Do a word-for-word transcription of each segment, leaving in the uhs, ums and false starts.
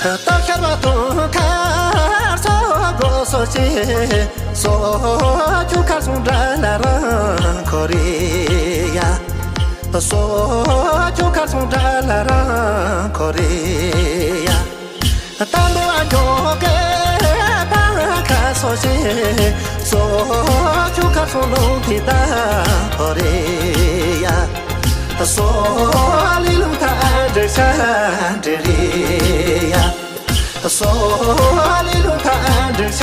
རྟ་ཤར་བ་དུང་དཀར་སོགས་སྒོ་སོགས་ཆེ། སོགས་ཆུ་ཁར་སོང་འདྲ་ལ་རང་འཁོར་རེ་ཡ། སོགས་ཆུ་ཁར་སོང་འདྲ་ལ་རང་འཁོར་རེ་ཡ། རྟ་འདོ་བ་འཇོག་གི་ཕ་ཁ་སོགས་ཆེ། སོགས་ཆུ་ཁར་སོང་ལུང་གི་ད་འཁོར་རེ་ཡ། སོགས་ལི་ལུང་ཐ་འདྲ་ཤ་འདྲ་རེ་ཡ། སོ་ལི་ལུ་ཐ་འདྲ་ཤ་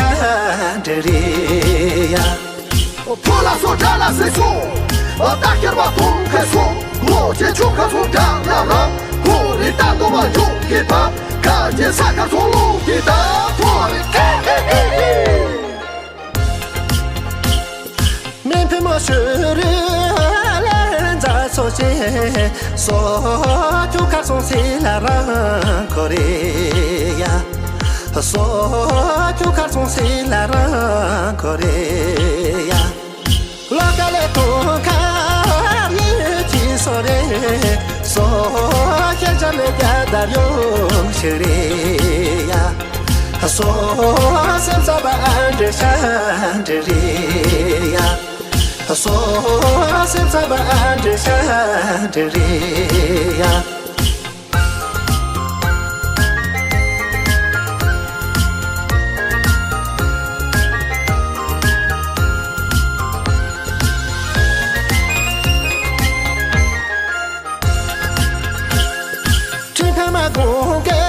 འདྲ་རེ་ཡ། ཕོ་ལ་སོ་དགྲ་ལ་སེ་སོ། རྟ་ཁྱེར་བ་གོང་ཁ་སོ། ལོ་ཆེ་ཆུང་ཁ་སོ་དགྲ་ལ་ར། ཁོ་རི་རྟ་འདོ་བ་འཇོག་གི་ད། ཁ་ཆེ་ས་ཁ་སོ་ལོ་གི་ད། ཕོ་རི་ཁེ་ཁེ་ཁེ་ཁེ། མི་ཕི་མོ་ཤུ་རུ་ལན་ཛ་སོ་ཅེ། སོ་ཁྱུ་ཁར་སོང་སི་ལ་རང་ཁོ་རེ་ཡ། སོ་ཁྱུ་ཁར་སོང་སི་ལ་རང་ཁོ་རེ་ཡ། ལོ་ཀ་ལེ་ཐོ་ཁ་ཡེ་ཅི་སོ་རེ། སོ་ཁྱེད་ཅག་ལེ་རྒྱ་དར་ཡོང་ཤི་རེ་ཡ། སོ་སེམས་ས་བ་འདྲེ་ཤ་འདྲེ་རེ་ཡ། སོ་སེམས་ས་བ་འདྲེ་ཤ་འདྲེ་རེ་ཡ། ཁྲི་ཕ་མ་གུང་གེ་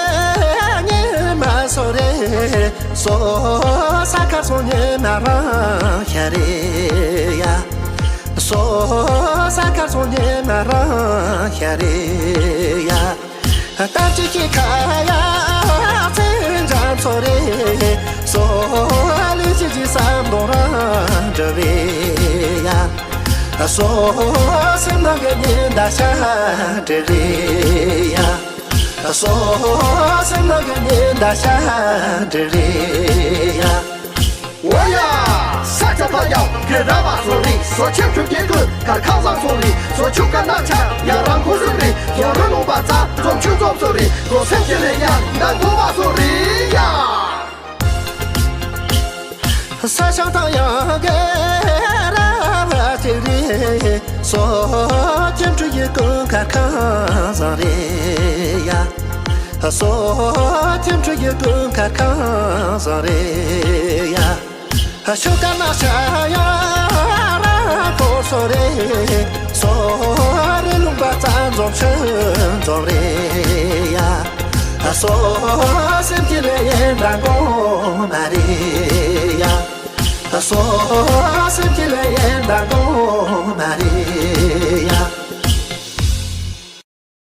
ཉི་མ་སོ་རེ། སོ་ས་ཁར་སོང་ཉི་མ་རང་ཤ་རེ་ཡ། སོ་ས་ཁར་སོང་ཉི་མ་རང་ཤ་རེ་ཡ། ཏ་ཅི་ཁི་ཁ་ཡ་ཚེ་འཇམ་སོ་རེ། སོ་ལུས་ཅི་ཅི་བསམ་དོན་རང་འགྲུབ་རེ་ཡ། སོ་སེམས་ནང་གི་ཉི་ཟླ་ཤར་འདྲ་རེ་ཡ། སོ་སེམས་ནང་གི་ཉི་ཟླ་ཤར་འདྲ་རེ་ཡ། འོ་ཡ། ས་ཆ་ཕ་ཡག་གི་ར་བ་སོ་རི། སོ་ཆེན་ཆུ་སྐྱེ་ཀུན་དཀར་ཁང་བཟང་སོ་རི། སོ་ཆུ་ཀ་ན་ཆ་ཡ་རང་ཁོ་སོ་རི། ཡ་རུ་ལུང་པ་རྩ་འཛོམས་ཆུ་འཛོམས་སོ་རི། སོ་སེམས་ཀྱི་ལས་ཡ་འདང་ཐོ་བ་སོ་རི་ཡ། ས་ཞང་ཐང་ཡང་གེ་ར་བ་ཅི་རི། སོ་ཁྱིམ་ཆུ་ཡི་ཀུན་དཀར་ཁང་བཟང་རེ་ཡ། སོ་ཁྱིམ་ཆུ་ཡི་ཀུན་དཀར་ཁང་བཟང་རེ་ཡ། ཤོ་ཀ་ན་ཤ་ཡ་ར་ཁོ་སོ་རེ། སོ་རི་ལུང་པ་རྩ་འཛོམས་ཆུ་འཛོམས་རེ་ཡ། སོ་སེམས་ཀྱི་ལས་ཡན་དང་གོ་མ་རེ་ཡ། སོ་སེམས་ཀྱི་ལས་ཡན་དང་གོ་མ་